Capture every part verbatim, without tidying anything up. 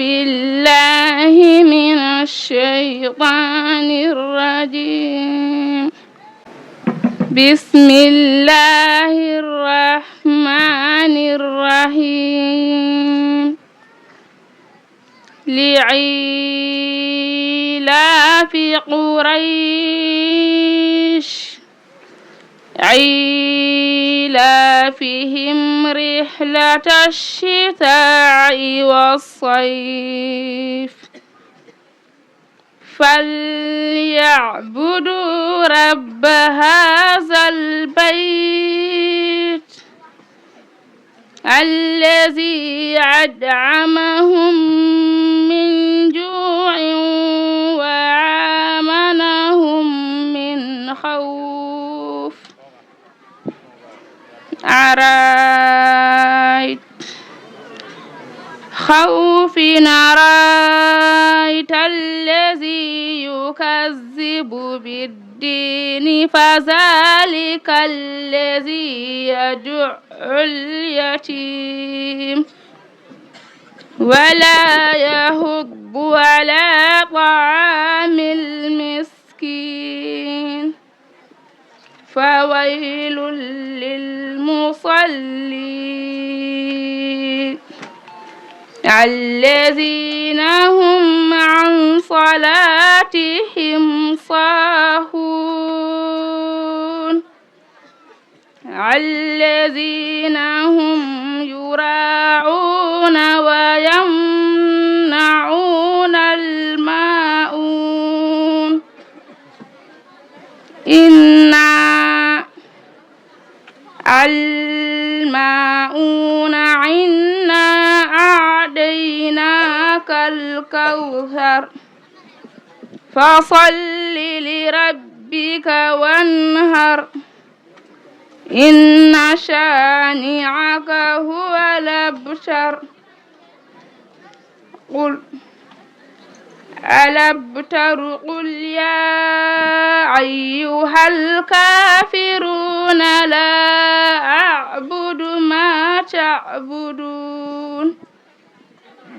بالله من الشيطان الرجيم. بسم الله الرحمن الرحيم. لإيلاف قريش إيلافهم رحلة الشتاء والصيف فليعبدوا رب هذا البيت الذي أطعمهم من جوع وآمنهم من خوف. أرأيت خوف أرأيت الذي يكذب بالدين فذلك الذي يدع اليتيم ولا يحض على طعام المسكين فويل للمصلين الذين هم عن صلاتهم ساهون الذين هم يراءون ويمنعون الماعون إنا الماعون إنا أعطيناك الكوثر فصل لربك وانحر إن شانئك هو الأبتر قل ألم تر قل يا أيها الكافرون لا أعبد ما تعبدون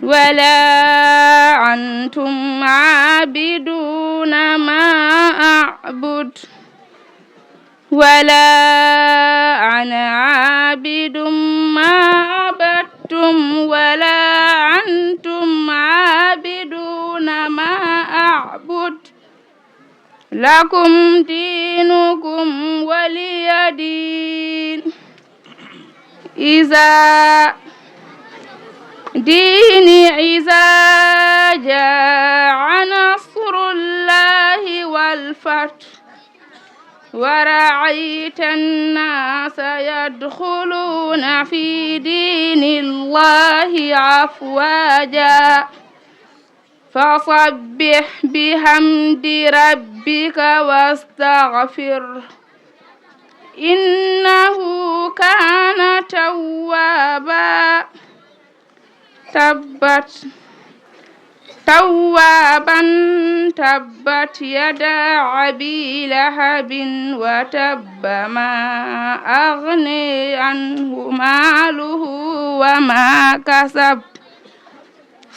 ولا أنتم عابدون ما أعبد ولا أنا عابد ما عبدتم ولا أنتم عابدون ما أعبد لكم دينكم ولي دين إذا دين إذا جاء نصر الله والفتح ورأيت الناس يدخلون في دين الله أفواجا فسبح بحمد ربك واستغفره إنه كان توابا تبت توابا تبت يدا أبي لهب وتب ما أغني عنه ماله وما كسب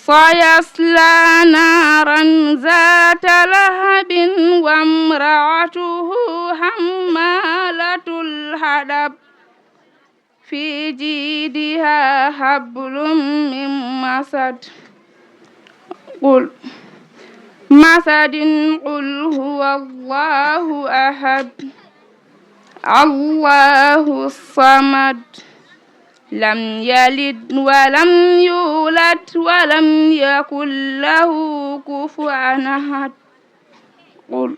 سيصلى نارا ذات لهب وامرأته حمالة الحطب في جيدها حبل من مسد قل مسد قل هو الله أحد الله الصمد لم يلد ولم يولد ولم يكن له كفوا أحد قل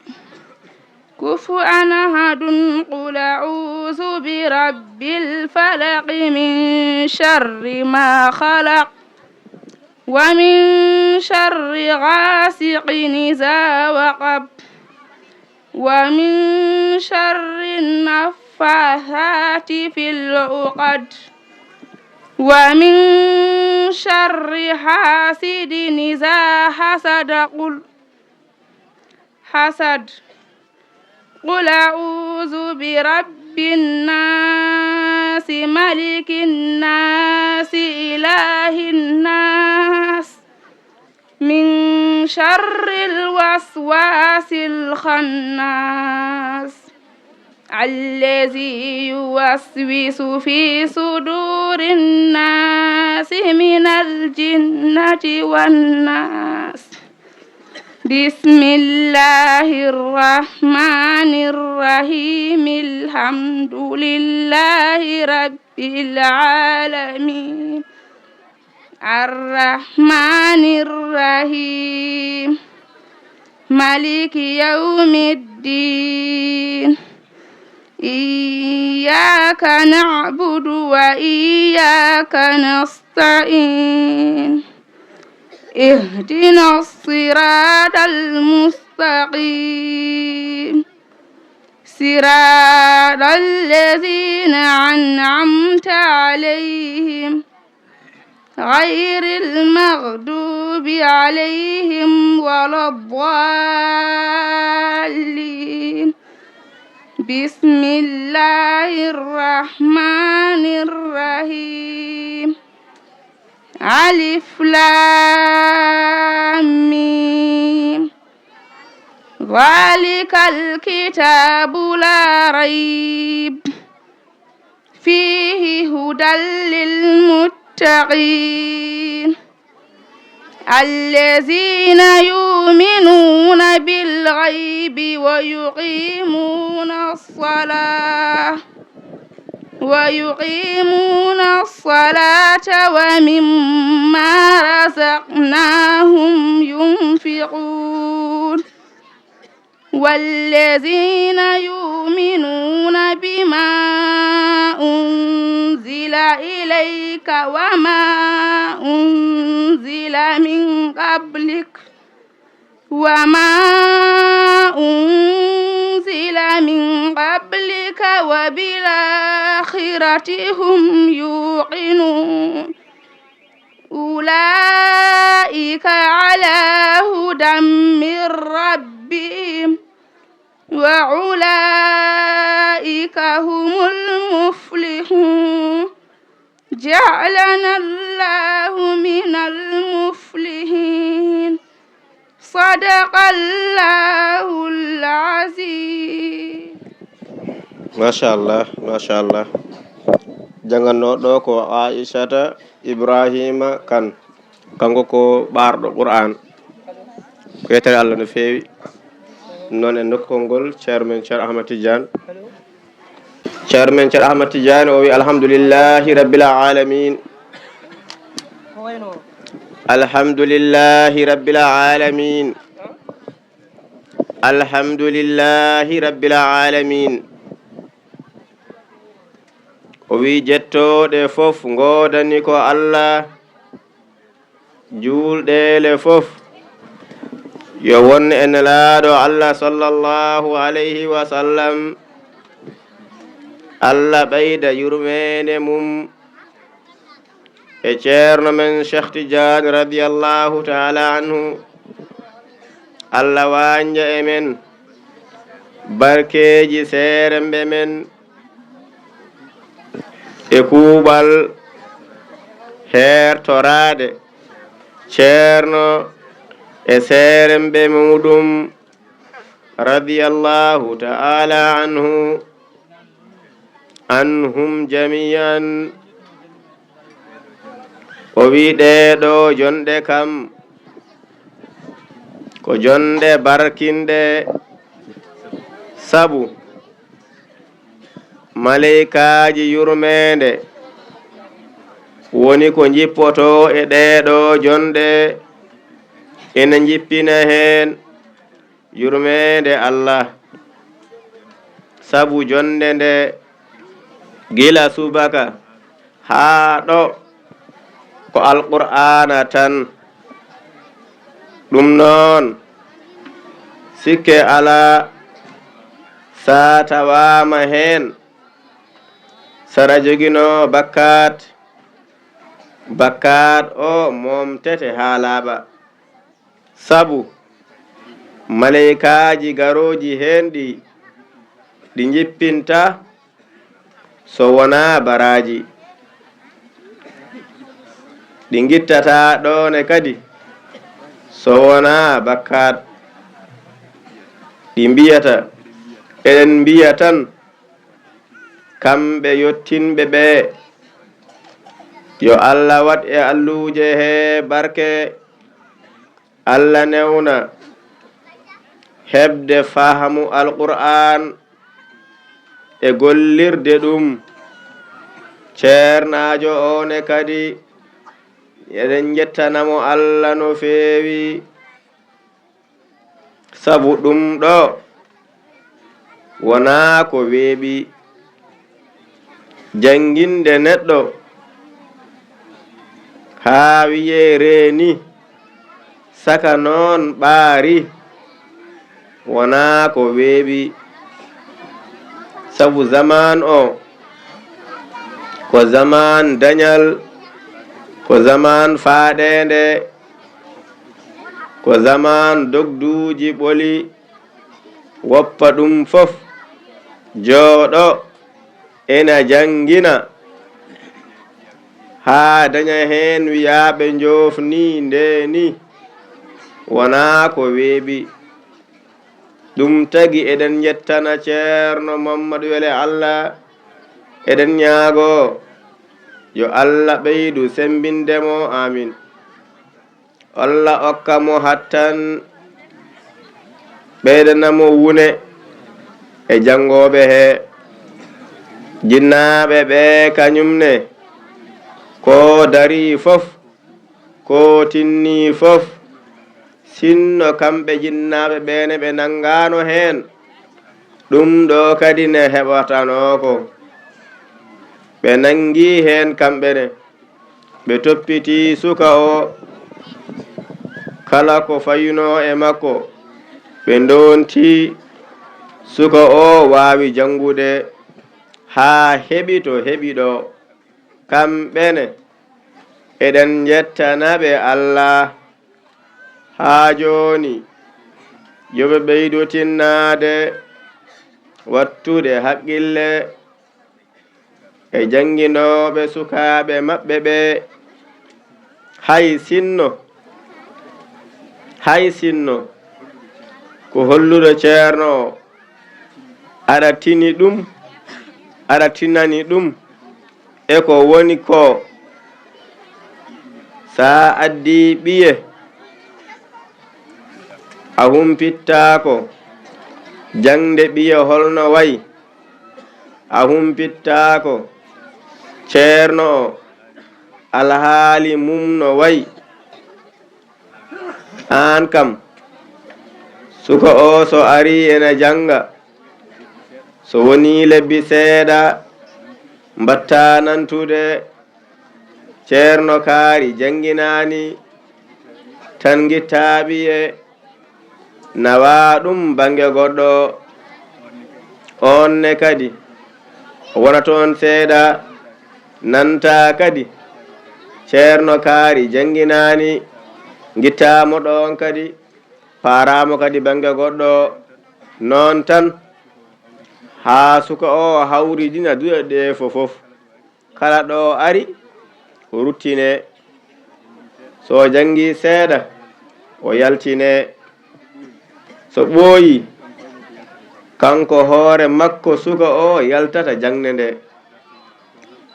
كفوا أحد قل أعوذ برب الفلق من شر ما خلق ومن شر غاسق إذا وقب ومن شر النفاثات في العقد ومن شر حاسد إذا حسد قل حسد قل أعوذ برب الناس ملك الناس إله الناس شر الوسواس الخناس الذي يوسوس في صدور الناس من الجنة والناس. بسم الله الرحمن الرحيم. الحمد لله رب العالمين. الرحمن الرحيم. مالك يوم الدين. إياك نعبد وإياك نستعين. اهدنا الصراط المستقيم. صراط الذين أنعمت عليهم غير المغضوب عليهم ولا الضالين. بسم الله الرحمن الرحيم. ألف لام ميم. ذلك الكتاب لا ريب فيه هدى للمتقين الذين يؤمنون بالغيب ويقيمون الصلاة ويقيمون الصلاة ومما رزقناهم ينفقون والذين يؤمنون بما أنزل إليك وما أنزل من قبلك وما أنزل من قبلك وبالآخرة هم يوقنون أولئك على هدى من ربهم وأولئك هم المفلحون جعلنا الله من المفلحين صدق الله العظيم. Machallah, machallah. Jannganno ɗo ko Aishata Ibrahima Kan. Kanko ko ɓaarɗo Qur'an. Ko yettare Allah no feewi. Noon e nokku ngol, ceerno men Ceerno Ahmad Tidiane. Ceerno men Ceerno Ahmad Tidiane o wi, "Alhamdulillahi Rabbil Alamin." Alhamdulillahi Rabbil Alamin. Alhamdulillahi Rabbil Alamin. O wi, "Jettooɗe fof ngoodani ko Allah, juulɗeele fof yo won e Nelaaɗo Allah sallallahu alayhi wa sallam. Allah ɓeyda yurmeende mum e ceerno men Cheikh Tidiane radiyallahu taala anhu. Allah waanja e men barkeeji seeremɓe men e kuuɓal heertoraade ceerno e seeremɓe muɗum radiyallahu taala anhu." Anhum jami'an. O wi, "Ɗee ɗoo jonɗe kam ko jonɗe barkinɗe, sabu maleykaaji yurmeende woni ko njippotoo e ɗee ɗoo jonɗe, ina njippina heen yurmeende Allah, sabu jonnde nde gila subaka haa ɗo ko Alqur'aana tan. Ɗum noon, sikke alaa, so a tawaama heen, saɗa joginoo bakkaat, bakkaat o moomtete haa laaɓa. Sabu maleykaaji garooji heen ɗi, ɗi njippinta so wonaa baraaji. Ɗi ngittataa ɗoone kadi so wonaa bakkaat. Ɗi mbiyata, eɗen mbiya tan, kamɓe yottinɓe ɓee, yo Alla waɗ e alluuje hee barke, Alla newna heɓde fahamu Alqur'aan e gollirde ɗum. Ceernaajo oo ne kadi, eɗen njettana mo Alla no feewi, sabu ɗum ɗoo wonaa ko weeɓi. Jannginde neɗɗo haa wiyee reeni, saka noon ɓaari, wonaa ko weeɓi. Sabu zamaan oo, ko zamaan dañal, ko zamaan faaɗeende, ko zamaan dogduuji ɓoli, woppa ɗum fof, jooɗo, ena janngina, haa daña heen wiyaaɓe njoofnii ndeenii, wonaa ko weeɓi. Ɗum tagi eɗen njettana Ceerno Mammadu Wele Alla, eɗen ñaagoo yo Alla ɓeydu semmbinde mo, aamiin. Alla okka mo hattan, ɓeydana mo wune e janngooɓe hee. Jinnaaɓe ɓee kañum ne, ko darii fof, ko tinnii fof, sinno kamɓe jinnaaɓe ɓee ne ɓe nanngaano heen, ɗum ɗoo kadi ne heɓatanoo ko. Ɓe nanngii heen kamɓe ne. Ɓe toppitii suka oo, kala ko fayunoo e makko. Ɓe ndontii suka oo waawi janngude haa heɓi to heɓi ɗoo. Kamɓe ne, eɗen njettana ɓe Alla. Haa jooni, yo ɓe ɓeydu tinnaade, wattude haqqille e jannginooɓe sukaaɓe maɓɓe ɓee, hay sinno, hay sinno ko hollude Ceerno o, aɗa tini ɗum, aɗa tinani ɗum e ko woni koo. So a addii ɓiye, a humpittaako jaŋde ɓiye hol no wayi, a humpittaako Ceerno o alhaali mum no wayi. Aan kam, suka oo so arii ena jannga, so wonii lebbi seeɗa, mbaɗtaa nantude, Ceerno Kaari jannginaani, tan ngittaa ɓiye, nawaa ɗum bannge goɗɗo. Oon ne kadi, o wona toon seeɗa, nanta kadi, Ceerno Kaari jannginaani, ngittaa mo ɗoon kadi, paaraamo kadi bannge goɗɗo. Noon tan, haa suka o hawridina duɗe ɗee fof fof. Kala ɗo ari, o ruttine. So o janngii seeɗa, o yaltine. So ɓooyii, kanko hoore makko suka o yaltata jaŋde nde.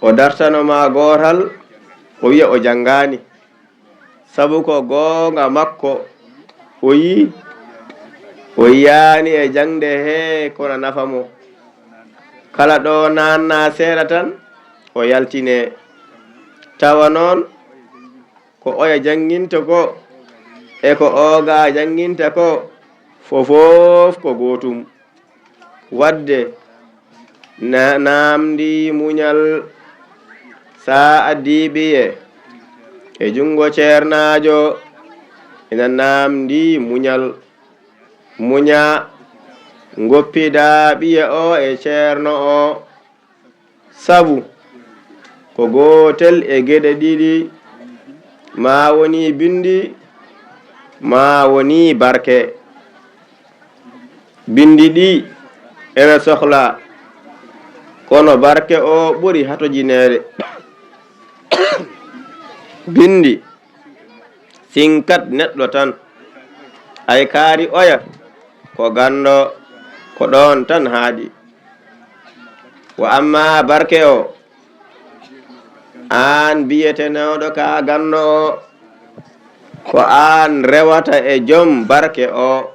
O dartano ma gootal, o wiya o janngaani. Sabu ko goonga makko, o yii, o yiyaani e jaŋde hee ko na nafa mo. Kala ɗo naatnaa seeɗa tan, o yaltine. Tawa noon, ko oya jannginta ko, e ko ooga jannginta ko, fofof ko gootum. Waɗde na-, naamndii muñal, so a addii ɓiye e junngo ceernaajo, ina naamndii muñal. Muñaa, ngoppidaa ɓiye o e ceerno o, sabu ko gootel e geɗe ɗiɗi, maa wonii binndi, maa wonii barke. Binndi ɗi ena sohlaa, kono barke o ɓuri hatojineede. Binndi sinkat neɗɗo tan, Ay kaari oya ko ganndo, ko ɗoon tan haaɗi. Wa amma barke o, aan biyetenooɗo ka ganndo o, ko aan rewata e jom barke o.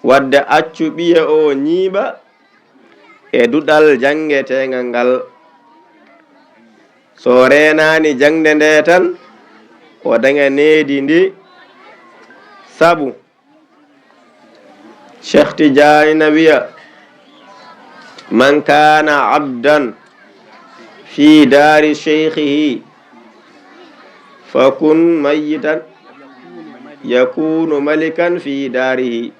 Wadde accu ɓiye o ñiiɓa e duɗal janngeteengal ngal. So reenaani jaŋde nde tan, o daña needi ndi. Sabu Cheikh Tidiane na wiya, "Man kana abdan fi dari sheikhihi, fakun mayitan yakunu malikan fi darihi.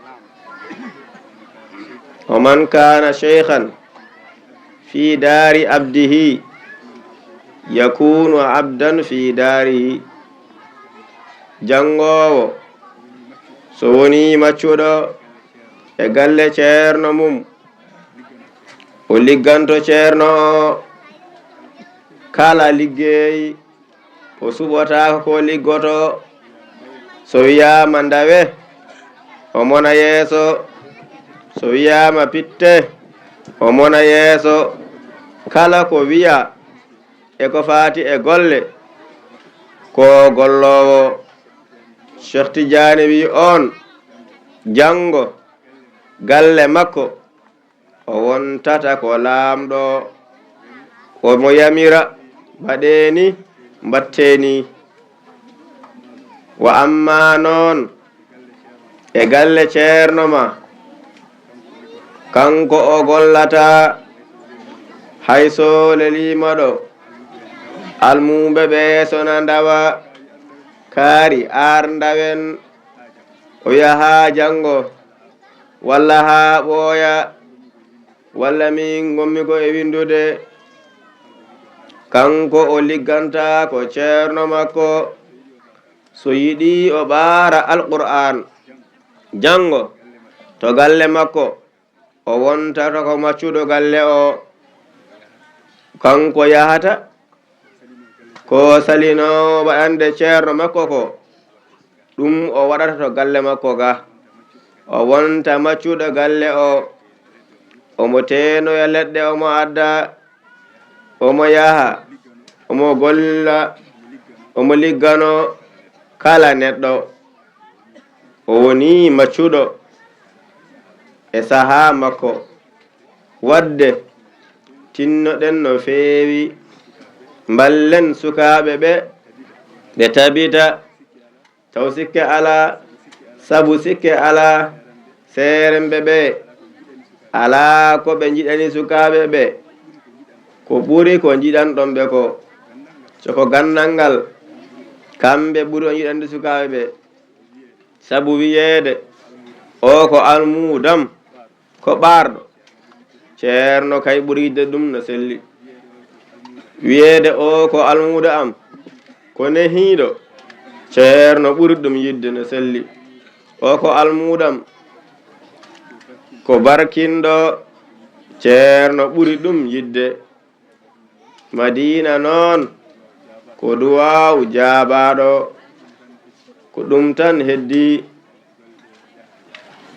Wa man kana sheikhan fi dari abdihi, yakunu abdan fi darihi." Janngoowo, so wonii maccuɗo e galle ceerno mum, o ligganto ceerno o kala liggey, o suɓotaako ko liggoto. So wiyaama ndawe, o mona yeeso. So wiyaama pitte, o mona yeeso. Kala ko wiyaa e ko faati e golle, ko golloowo. Cheikh Tidiane wi oon, janngo galle makko, o wontata ko laamɗo, omo yamira, "Mbaɗee ni, mbaɗtee ni." Wa amma noon e galle ceerno ma, kanko o gollata, hay so leliima ɗo, almuuɓe ɓe so na ndawa kaari ar ndawen, o yaha janngo, walla haa ɓooya, walla min ngonmi ko e winndude. Kanko o ligganta ko ceerno makko. So yiɗi o ɓaara Alqur'aan, janngo to galle makko, o wontata ko maccuɗo galle o. Kanko yahata ko salino waɗande ceerno makko ko, ɗum o waɗata to galle makko ga. O wonta maccuɗo galle o, omo teenoya leɗɗe, omo adda, omo yaha, omo golla, omo liggano kala neɗɗo. O woni maccuɗo e sahaa makko. Wadde tinnoɗen no feewi, mballen sukaaɓe ɓe, ɓe tabita, taw sikke alaa, sabu sikke alaa, seeremɓe ɓe alaa ko ɓe njiɗani sukaaɓe ɓe, ko ɓuri ko njiɗanɗon ɓe ko. So ko ganndal ngal, kamɓe ɓuri o njiɗande sukaaɓe ɓe. Sabu wiyeede, "O ko almuudam, ko ɓaarɗo." Ceerno kay ɓuri yiɗde ɗum no selli. Wiyeede, "O ko almuudo am, ko nehiiɗo." Ceerno ɓuri ɗum yiɗde no selli. "O ko almuudam, ko barkinɗo." Ceerno ɓuri ɗum yiɗde. Madiina noon, ko duwaawu jaabaaɗo, ko ɗum tan heddii.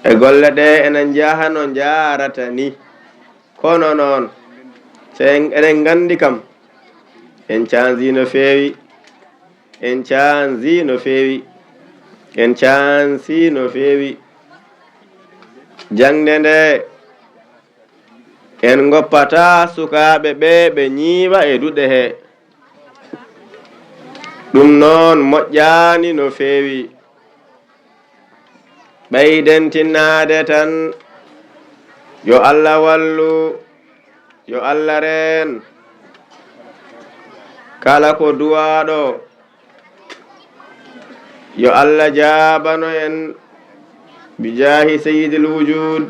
E golle ɗe ena njaha no njaarata ni. Kono noon, so en, eɗen nganndi kam, en canzii no feewi, en canzii no feewi, en cansii no feewi. Jaŋde nde, en ngoppataa sukaaɓe ɓe, ɓe ñiiɓa e duɗe he. Ɗum noon moƴƴaani no feewi. Ɓeyden tinnaade tan, yo Allah wallu, yo Allah reen. Kala ko duwaaɗo, yo Allah jaabano en, bi jaahi sayyidil wujuud.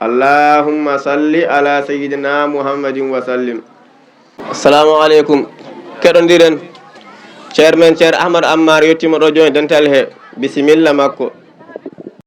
Allahumma salli ala sayyidina Muhammadin wa sallim. Assalamu aleykum. Keɗondiren. Ceer men, Ceer Ahmad Ammar yettiima ɗo jooni dental he. Bisimilla makko.